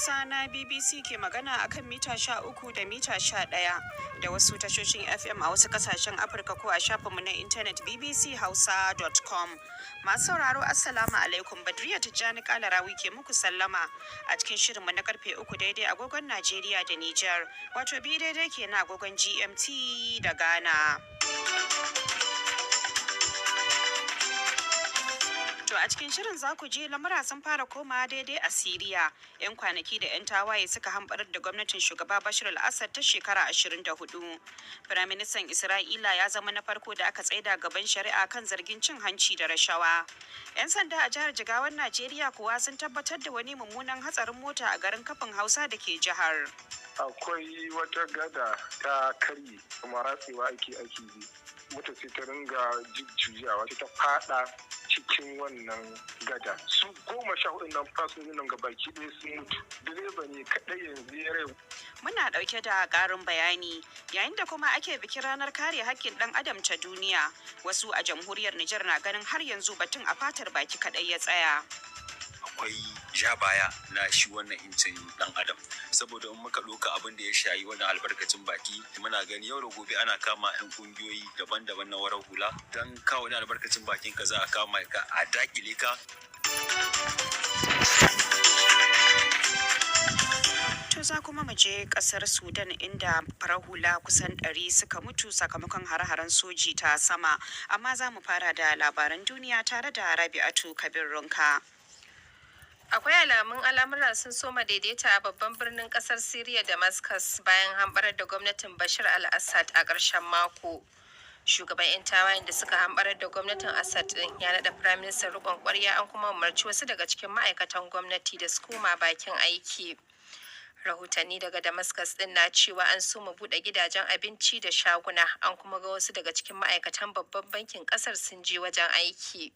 Hausa na BBC ke magana akan mita 13 da mita 11 da wasu tashoshin FM a wasu kasashen Afirka ko a shafinmu na intanet bbchausa.com. Masu sauraro, Assalamu alaikum, Badriya Tijjani Kalarawi ke muku sallama a cikin shirinmu na karfe 3 daidai agogon Najeriya da Nijar, wato 2 daidai ke na agogon GMT da Ghana. To, a cikin shirin za ku ji lamura sun fara koma daidai a Siriya, 'yan kwanaki da 'yan tawaye suka hambarar da gwamnatin shugaba Bashar al-Assad ta shekara 24. Firaministan Isra'ila ya zama na farko da aka tsaida gaban shari'a kan zargin cin hanci da rashawa. 'Yan sanda a jihar Jigawan Najeriya kuwa sun tabbatar da wani mummunan hatsarin mota a garin Kafin Hausa da ke jihar. Akwai wata gada ta karye, kuma ratsewa ake bi. Mota sai ta ringa jujjuyawa, ta fada cikin wannan gada. Su 14 nan, fasinjojin nan gabaki ɗaya sun mutu, direba ne kaɗai yanzu ya rai. Muna ɗauke da ƙarin bayani. Yayin da kuma ake bikin ranar kare haƙƙin ɗan adam ta duniya, wasu a jamhuriyar Nijar na ganin har yanzu batun a fatar baki kaɗai ya tsaya. Akwai ja baya na shi wannan incin dan adam, saboda in muka ɗauka abin da ya shayi wannan albarkacin baki, muna gani yau da gobe ana kama yan kungiyoyi daban-daban na warar hula. Don kawo wani albarkacin bakin ka, za a kama ka a dakile ka. To, za kuma mu je kasar Sudan, inda farar hula kusan 100 suka mutu sakamakon hare-haren soji ta sama. Amma za mu fara da labaran duniya tare da Rabi'atu Kabir Runka. Akwai alamun al'amura sun soma daidaita a babban birnin kasar Syria, Damascus, bayan hambarar da gwamnatin Bashar al-Assad a ƙarshen mako. Shugaban 'yan tawayen da suka hambarar da gwamnatin Assad din ya naɗa firaministan riƙon ƙwarya, an kuma umarci wasu daga cikin ma'aikatan gwamnati da su koma bakin aiki. Rahotanni daga Damascus din na cewa an soma buɗe gidajen abinci da shaguna, an kuma ga wasu daga cikin ma'aikatan babban bankin ƙasar sun je wajen aiki.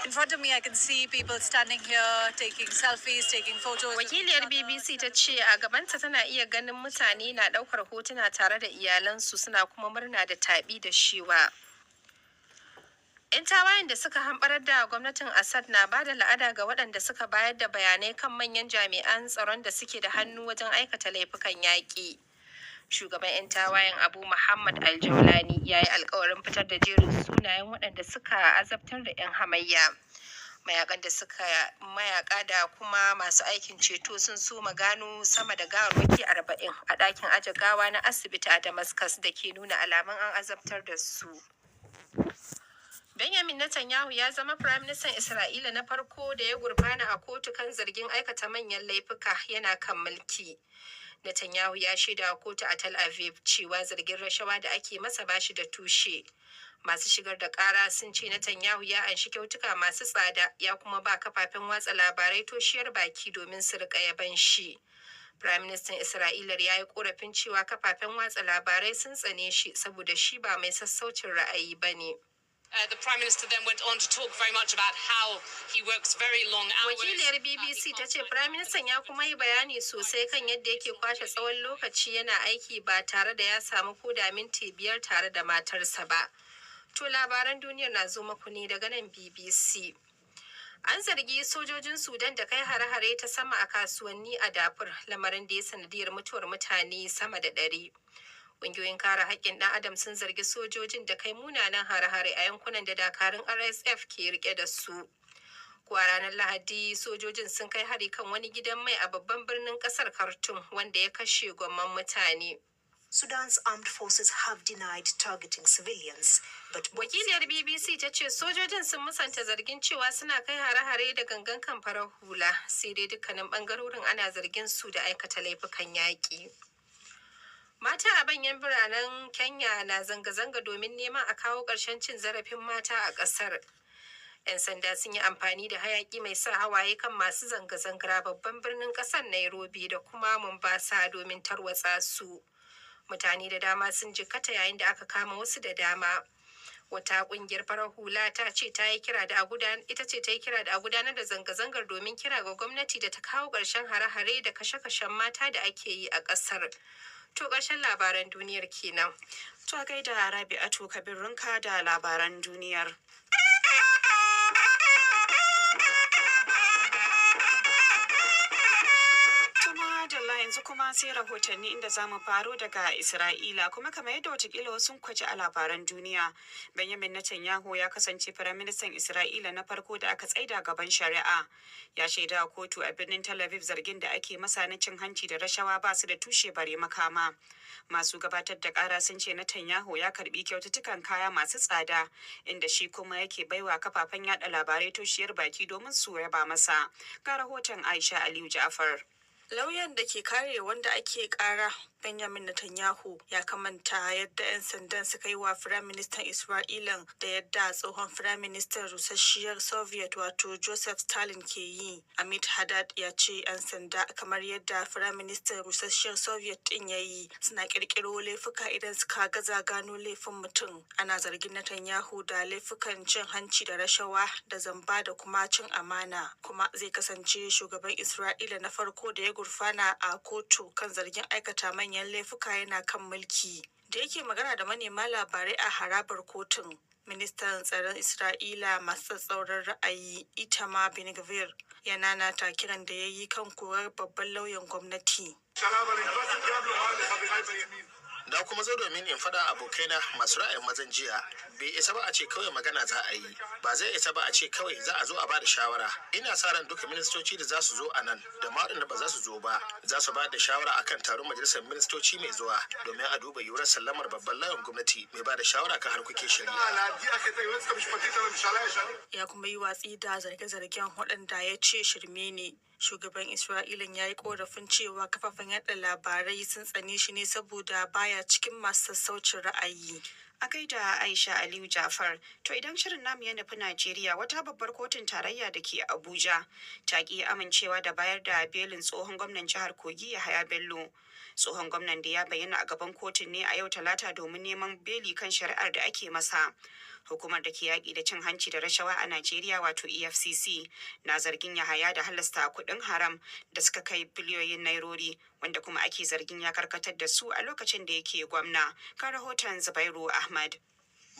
In front of me, I can see people standing here taking selfies, taking photos with each Wakiliyar other. BBC ta ce a gabanta tana iya ganin mutane na ɗaukar hotuna tare da iyalansu, suna kuma murna da taɓi da shewa. 'Yan tawayen da suka hamɓarar da gwamnatin Assad na ba da la'ada ga waɗanda suka bayar da bayanai kan manyan jami'an tsaron da suke da hannu wajen aikata laifukan yaƙi. Shugaban 'yan tawayen, Abu Muhammad Al-Jaulani, ya yi alkawarin fitar da jerin sunayen waɗanda suka azabtar da 'yan hamayya. Mayakan da suka mayaka da kuma masu aikin ceto sun soma gano sama da gawarwaki 40 a ɗakin aje gawa na asibiti a Damascus da ke nuna alamun an azabtar da su. Benjamin Netanyahu ya zama Firaministan Isra'ila na farko da ya gurfana a kotu kan zargin aikata manyan laifuka yana kan mulki. Netanyahu ya shaida wa kotu a Tel Aviv cewa zargin rashawa da ake masa bashi da tushe. Masu shigar da kara sun ce Netanyahu ya anshi kyautuka masu tsada, ya kuma ba kafafen watsa labarai toshiyar baki domin su rika yaban shi. Firaministan Isra'ila ya yi korafin cewa kafafen watsa labarai sun tsane shi saboda shi ba mai sassaucin ra'ayi ba ne. The Prime Minister then went on to talk very much about how he works very long hours. Wakiliyar BBC ta ce Firaministan ya kuma yi bayani sosai kan yadda yake kwashe tsawon lokaci yana aiki ba tare da ya samu koda minti 5 tare da matarsa ba. To, labaran duniyar na zo muku ne daga nan BBC. An zargi sojojin Sudan da kai hare-hare ta sama a kasuwanni a Darfur, lamarin da ya sanadiyar mutuwar mutane sama da 100. Ƙungiyoyin kare haƙƙin ɗan adam sun zargi sojojin da kai munanan hare-hare a yankunan da dakarun RSF ke rike da su. Ko a ranar Lahadi, sojojin sun kai hari kan wani gidan mai a babban birnin ƙasar Khartoum, wanda ya kashe gwamman mutane. Sudan's armed forces have denied targeting civilians, but both Wakiliyar BBC ta ce sojojin sun musanta zargin cewa suna kai hare-hare da gangan kan farar hula, sai dai dukkanin bangarorin ana zargin su da aikata laifukan yaƙi. Mata a manyan biranen Kenya na zanga-zanga domin neman a kawo ƙarshen cin zarafin mata a ƙasar. 'Yan sanda sun yi amfani da hayaki mai sa hawaye kan masu zanga-zangar a babban birnin ƙasar Nairobi da kuma Mombasa domin tarwatsa su. Mutane da dama sun jikkata yayin da aka kama wasu da dama. Wata kungiyar farar hula ta ce ta yi kira da a gudan ita ce ta yi kira da a gudanar da zanga-zangar domin kira ga gwamnati da ta kawo ƙarshen hare-hare da kashe-kashen mata da ake yi a ƙasar. To, ƙarshen labaran duniyar kenan. To, a gaida Rabi'atu Kabir Runka da labaran duniyar. Kuma sai rahotanni, inda za mu faro daga Isra'ila. Kuma kamar yadda watakila wasu kwaji a labaran duniya, Benjamin Netanyahu ya kasance firaministan Isra'ila na farko da aka tsaida gaban shari'a. Ya shaida kotu a birnin Tel Aviv zargin da ake masa na cin hanci da rashawa ba su da tushe bare makama. Masu gabatar da kara sun ce Netanyahu ya karbi kyaututtukan kaya masu tsada, inda shi kuma yake baiwa kafafen yada labarai toshiyar baki domin su yaba masa. Ga rahoton Aisha Aliyu Ja'far. Lauyan da ke kare wanda ake kara, Benjamin Netanyahu, ya kamanta yadda 'yan sandan suka yi wa Firaministan Isra'ilan da yadda tsohon Firaministan rusasshiyar Soviet, wato Joseph Stalin, ke yi. Amit Haddad ya ce 'yan sanda, kamar yadda Firaministan rusasshiyar Soviet din ya yi, suna kirkiro laifuka idan suka gaza gano laifin mutum. Ana zargin Netanyahu da laifukan cin hanci da rashawa da zamba da kuma cin amana, kuma zai kasance shugaban Isra'ila na farko da ya gurfana a kotu kan zargin aikata manyan laifuka yana kan mulki. Da yake magana da manema labarai a harabar kotun, ministan tsaron Isra'ila masu tsatsauran ra'ayi Itamar Ben Gvir ya nanata kiran da ya yi kan korar babban lauyan gwamnati. Na kuma zo domin in faɗa abokaina masu ra'ayin mazan jiya, bai isa ba a ce kawai magana za a yi, ba zai isa ba a ce kawai za a zo a bada shawara. Ina sa ran duka ministoci da za su zo a nan da ma waɗanda ba za su zo ba za su ba da shawara akan taron majalisar ministoci mai zuwa domin a duba yiwuwar sallamar babban lauyan gwamnati mai ba da shawara kan harkokin shari'a. Ya kuma yi watsi da zarge-zargen, waɗanda ya ce shirme ne. Shugaban Isra'ilan ya yi korafin cewa kafafen yada labarai sun tsane shi ne saboda baya cikin masu sassaucin ra'ayi. A gaida Aisha Aliyu Jafar. To, idan shirin namu ya nufi Najeriya, wata babbar kotun tarayya da ke Abuja ta ki amincewa da bayar da belin tsohon gwamnan jihar Kogi, Yahaya Bello. Tsohon gwamnan da ya bayyana a gaban kotun ne a yau Talata domin neman beli kan shari'ar da ake masa. Hukumar da ke yaƙi da cin hanci da rashawa a Najeriya, wato EFCC, na zargin Yahaya da halasta kuɗin haram da suka kai biliyoyin nairori, wanda kuma ake zargin ya karkatar da su a lokacin da yake gwamna. Kan rahoton Zubairu Ahmad.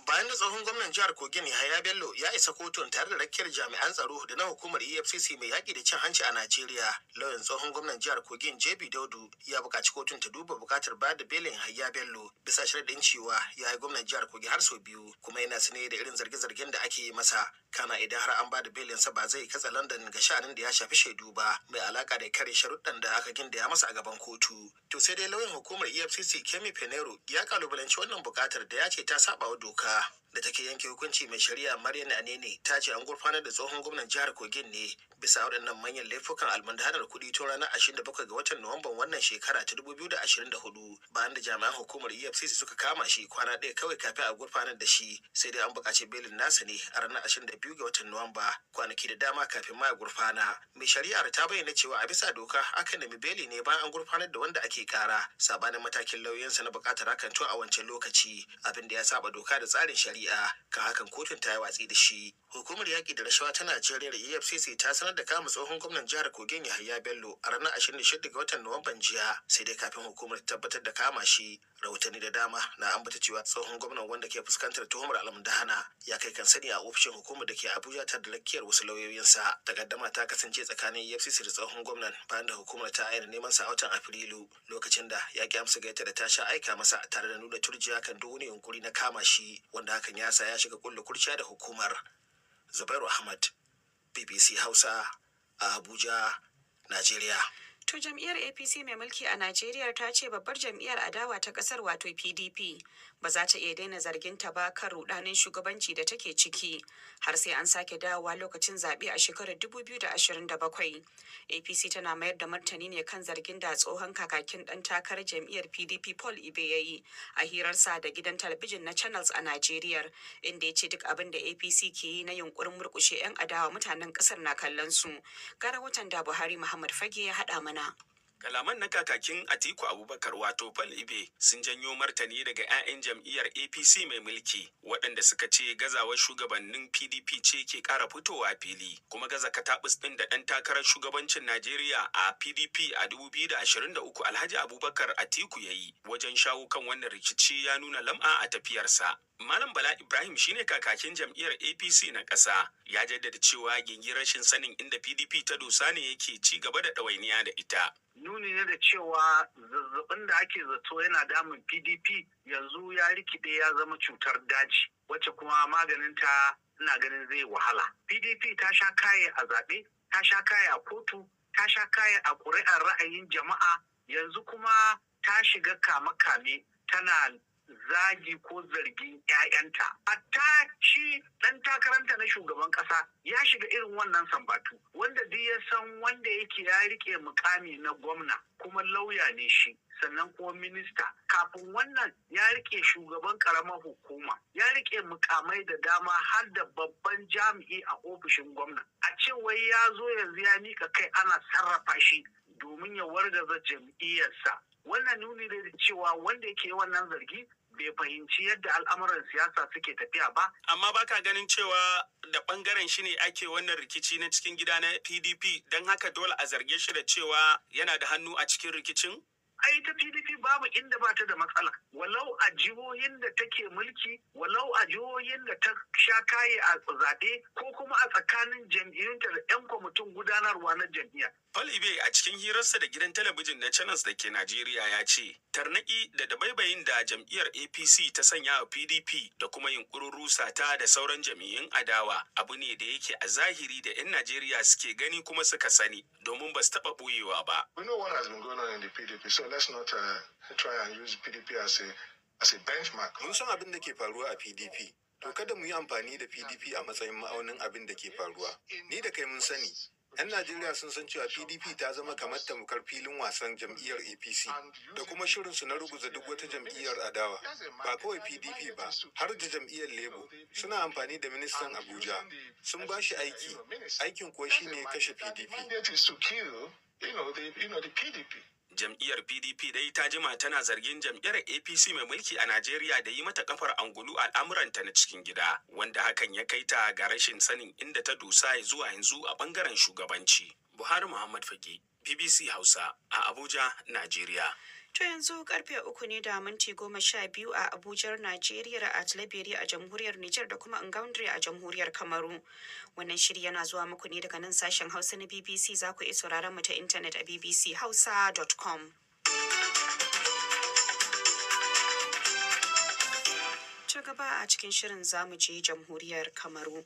Bayan da tsohon gwamnan jihar Kogin Yahaya Bello ya isa kotun tare da rakiyar jami'an tsaro da na hukumar EFCC mai yaƙi da cin hanci a Najeriya, lauyan tsohon gwamnan jihar Kogin, JB Daudu, ya buƙaci kotun ta duba buƙatar bayar da belin Yahaya Bello bisa sharaɗin cewa ya yi gwamnan jihar Kogi har sau biyu, kuma yana sane da irin zarge-zargen da ake yi masa. Kana idan har an ba da belin sa, ba zai katsa London ga sha'anin da ya shafi shaidu ba mai alaka da kare sharuɗan da aka gindaya masa a gaban kotu. To sai dai lauyan hukumar EFCC, Kemi Penero, ya kalubalanci wannan buƙatar da ya ce ta saba wa doka. Da take yanke hukunci, mai shari'a Maryam Anene ta ce an gurfanar da tsohon gwamnan jihar Kogin ne bisa waɗannan manyan laifukan almundahanar kuɗi tun ranar 27 ga watan Nuwamban wannan shekara ta 2024, bayan da jami'an hukumar EFCC suka kama shi kwana ɗaya kawai kafin a gurfanar da shi. Sai dai an buƙaci belin nasa ne a ranar 22 ga watan Nuwamba, kwanaki da dama kafin ma ya gurfana. Mai shari'ar ta bayyana cewa a bisa doka akan nemi beli ne bayan an gurfanar da wanda ake kara, sabanin matakin lauyansa na buƙatar hakan tun a wancan lokaci, abin da ya saba doka da tsarin shari'a. Kan hakan kotun ta yi watsi da shi. Hukumar yaƙi da rashawa ta Najeriya, EFCC, ta sanar da kama tsohon gwamnan jihar Kogin Yahaya Bello a ranar 26 ga watan Nuwamban jiya. Sai dai kafin hukumar ta tabbatar da kama shi, rahotanni da dama na ambata cewa tsohon gwamnan, wanda ke fuskantar tuhumar almundahana, ya kai kan sani a ofishin hukumar da ke Abuja ta da rakiyar wasu lauyoyinsa. Takaddama ta kasance tsakanin EFCC da tsohon gwamnan bayan da hukumar ta aina neman sa a watan Afrilu, lokacin da ya ki amsa gaita da ta sha aika masa, tare da nuna turjiya kan duk wani yunkuri na kama shi, wanda hakan ya sa ya shiga kulle kurciya da hukumar. Zubairu Ahmad, BBC Hausa, a Abuja, Najeriya. To, jam'iyyar APC mai mulki a Najeriya ta ce babbar jam'iyyar adawa ta kasar, wato PDP, ba za ta iya daina zargin ta ba kan rudanin shugabanci da take ciki har sai an sake dawowa lokacin zaɓe a shekarar 2027. APC tana mayar da martani ne kan zargin da tsohon kakakin ɗan takarar jam'iyyar PDP, Paul Ibe, ya yi a hirarsa da gidan talabijin na Channels a Najeriya, inda ya ce duk abin da APC ke yi na yunkurin murƙushe 'yan adawa, mutanen ƙasar na kallon su. Ga rahoton da Buhari Muhammad Fage ya haɗa mana. Kalaman na kakakin Atiku Abubakar, wato Paul Ibe, sun janyo martani daga 'ya'yan jam'iyyar APC mai mulki, waɗanda suka ce gazawar shugabannin PDP ce ke ƙara fitowa fili, kuma gaza katabus ɗin da ɗan takarar shugabancin Najeriya a PDP a 2023, Alhaji Abubakar Atiku, ya yi wajen shawo kan wannan rikici ya nuna lam'a a tafiyarsa. Malam Bala Ibrahim shine kakakin jam'iyyar APC na ƙasa, ya jaddada cewa gingin rashin sanin inda PDP ta dosa ne yake ci gaba da ɗawainiya da ita. Nuni ne da cewa zazzabin da ake zato yana damun PDP yanzu ya rikide ya zama cutar daji, wacce kuma maganinta ina ganin zai wahala. PDP ta sha kaye a zaɓe, ta sha kaye a kotu, ta sha kaye a ƙuri'ar ra'ayin jama'a, yanzu kuma ta shiga kame-kame tana zagi ko zargin 'ya'yanta. Hatta shi ɗan takaranta na shugaban ƙasa ya shiga irin wannan sambatu, wanda duk ya san wanda yake ya rike mukami na gwamna kuma lauya ne shi, sannan kuma minista. Kafin wannan ya rike shugaban ƙaramar hukuma, ya rike mukamai da dama har da babban jami'i a ofishin gwamna. A ce wai ya zo yanzu ya mika kai ana sarrafa shi domin ya wargaza jam'iyyarsa. Wannan nuni da cewa wanda yake wannan zargi bai fahimci yadda al'amuran siyasa suke tafiya ba. Amma baka ganin cewa da bangaren shi ne ake wannan rikici na cikin gida na PDP, don haka dole a zarge shi da cewa yana da hannu a cikin rikicin? Ai ta PDP babu inda ba ta da matsala, walau a jihohin da take mulki, walau a jihohin da ta sha kaye a zaɓe, ko kuma a tsakanin jam'iyyunta da 'yan kwamitin gudanarwa na jam'iyya. Paul Ibe a cikin hirarsa da gidan talabijin na Channels da ke Najeriya ya ce, tarnaki da dabaibayin da jam'iyyar APC ta sanya wa PDP da kuma yunkurin rusa ta da sauran jam'iyyun adawa abu ne da yake a zahiri da 'yan Najeriya suke gani kuma suka sani domin ba su taɓa ɓoyewa ba. We know what has been going on in the PDP, so let's not try and use PDP as a benchmark. Mun san abin da ke faruwa a PDP. To kada mu yi amfani da PDP a matsayin ma'aunin abin da ke faruwa. Ni da kai mun sani. 'Yan Najeriya sun san cewa PDP ta zama kamar tamkar filin wasan jam'iyyar APC da kuma shirinsu na ruguza duk wata jam'iyyar adawa. Ba kawai PDP ba, har da jam'iyyar Labour suna amfani da ministan Abuja. Sun ba shi aiki, aikin kuwa shine kashe PDP. Jam'iyyar PDP dai ta jima tana zargin jam'iyyar APC mai mulki a Najeriya da yi mata kafar angulu al'amuranta na cikin gida, wanda hakan ya kai ta ga rashin sanin inda ta dosa zuwa yanzu a bangaren shugabanci. Buhari Muhammad Fage, BBC Hausa a Abuja, Najeriya. To yanzu karfe 3:12 a Abujar Najeriya, a Tilaberi a Jamhuriyar Nijar da kuma Ngaundre a Jamhuriyar Kamaru. Wannan shiri yana zuwa muku ne daga nan sashen Hausa na BBC. Za ku iya sauraron mu ta intanet a bbchausa.com. Ta gaba a cikin shirin zamu je Jamhuriyar Kamaru.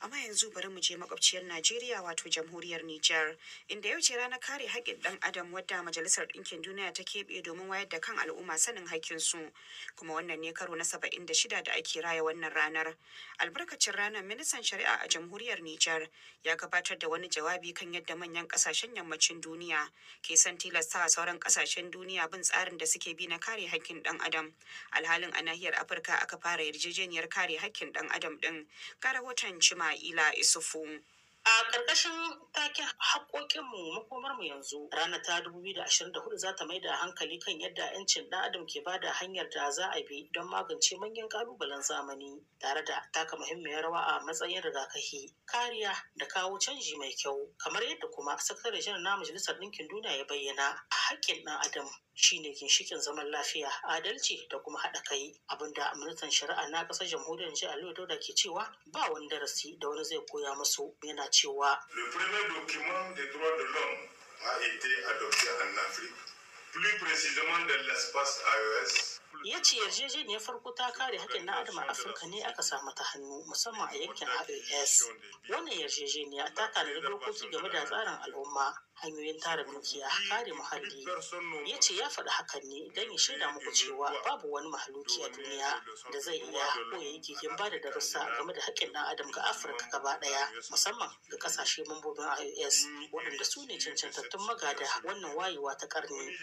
Amma yanzu bari mu je makwabciyar Najeriya, wato Jamhuriyar Nijar, inda yau ce ranar kare haƙƙin ɗan adam wadda Majalisar Ɗinkin Duniya ta keɓe domin wayar da kan al'umma sanin haƙƙinsu. Kuma wannan ne karo na 76 da ake raya wannan ranar. Albarkacin ranar, ministan shari'a a Jamhuriyar Nijar ya gabatar da wani jawabi kan yadda manyan ƙasashen yammacin duniya ke son tilasta sauran ƙasashen duniya bin tsarin da suke bi na kare haƙƙin ɗan adam, alhalin a nahiyar Afirka aka fara yarjejeniyar kare haƙƙin ɗan adam ɗin. Ga rahoton Cima Ila Isufu. A ƙarƙashin taken haƙoƙinmu makomarmu yanzu, ranar ta 2024 za ta mai da hankali kan yadda 'yancin ɗan adam ke ba da hanyar da za a bi don magance manyan ƙalubalen zamani, tare da taka muhimmiyar rawa a matsayin rigakafi, kariya da kawo canji mai kyau. Kamar yadda kuma sakatare janar na Majalisar Ɗinkin Duniya ya bayyana, haƙƙin ɗan adam shine ginshikin zaman lafiya, adalci da kuma haɗa kai. Abinda ministan shari'a na ƙasar Jamhuriyar Nijar Aliyu Dauda ke cewa ba wani darasi da wani zai koya musu, yana cewa: Le premier document des droits de l'homme a été adopté en Afrique, plus précisément dans l'espace AES. Ya ce yarjejeniyar farko ta kare haƙƙin na adam a Afirka ne aka samu ta hannu, musamman a yankin IOS. Wannan yarjejeniya ta tanadi dokoki game da tsarin al'umma, hanyoyin tara dukiya, kare muhalli. Ya ce ya faɗi hakan ne don ya shaida muku cewa babu wani mahaluki a duniya da zai iya ko ya yi gigin ba da darussa game da haƙƙin ɗan adam ga Afirka gaba ɗaya, musamman ga ƙasashe mambobin IOS waɗanda su ne cancantattun magada wannan wayewa ta ƙarni.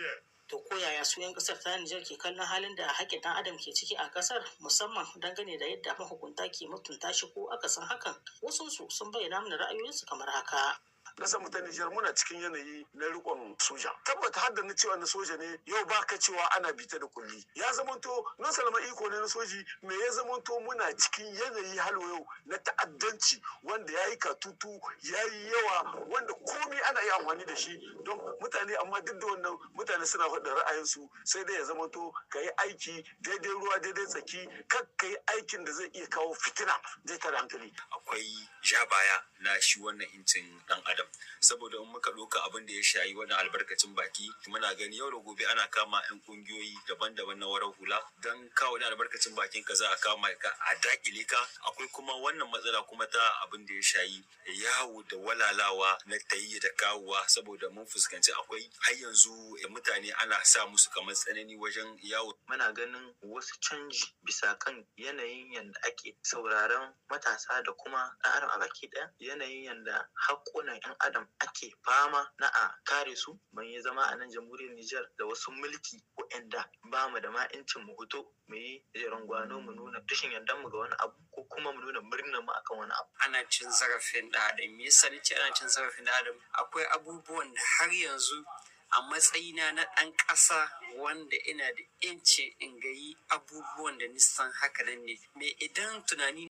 To ko yaya su 'yan kasar ta Nijar ke kallon halin da haƙƙin ɗan adam ke ciki a kasar, musamman dangane da yadda mahukunta ke mutunta shi ko akasin hakan? Wasu su sun bayyana mana ra'ayoyinsu kamar haka. Kasar mu ta Nijar muna cikin yanayi na rikon soja. Tabbata har da na cewa na soja ne, yau ba ka cewa ana bita da kulli. Ya zamanto non salama iko ne na soji, me ya zamanto muna cikin yanayi halo yau na ta'addanci wanda ya yi katutu, ya yi yawa, wanda komai ana iya amfani da shi don mutane. Amma duk da wannan mutane suna faɗin ra'ayinsu, sai dai ya zamanto ka yi aiki daidai ruwa daidai tsaki, kar ka yi aikin da zai iya kawo fitina, zai tara hankali. Akwai ja baya na shi wannan incin dan adam. adam. Saboda in muka ɗauka abin da ya shayi wannan albarkacin baki, muna gani yau da gobe ana kama 'yan kungiyoyi daban-daban na warar hula. Don kawo da albarkacin bakin ka, za a kama ka a dakile ka. Akwai kuma wannan matsala kuma ta abin da ya shayi yawo da walalawa na tayi da kawowa, saboda mun fuskanci akwai har yanzu mutane ana sa musu kamar tsanani wajen yawo. Muna ganin wasu canji bisa kan yanayin yadda ake sauraron matasa da kuma ɗan adam a baki ɗaya, yanayin yadda haƙƙunan 'yan adam ake fama na a kare su. Mun yi zama a nan Jamhuriyar Nijar da wasu mulki waɗanda ba mu da ma 'yancin mu fito mu yi gwano mu nuna rashin yardan mu ga wani abu ko kuma mu nuna murnar mu akan wani abu. Ana cin zarafin ɗan adam. Me yasa nace ana cin zarafin ɗan adam? Akwai abubuwan da har yanzu a matsayina na ɗan ƙasa wanda ina da 'yancin in gayi abubuwan da nisan haka nan ne me idan tunani.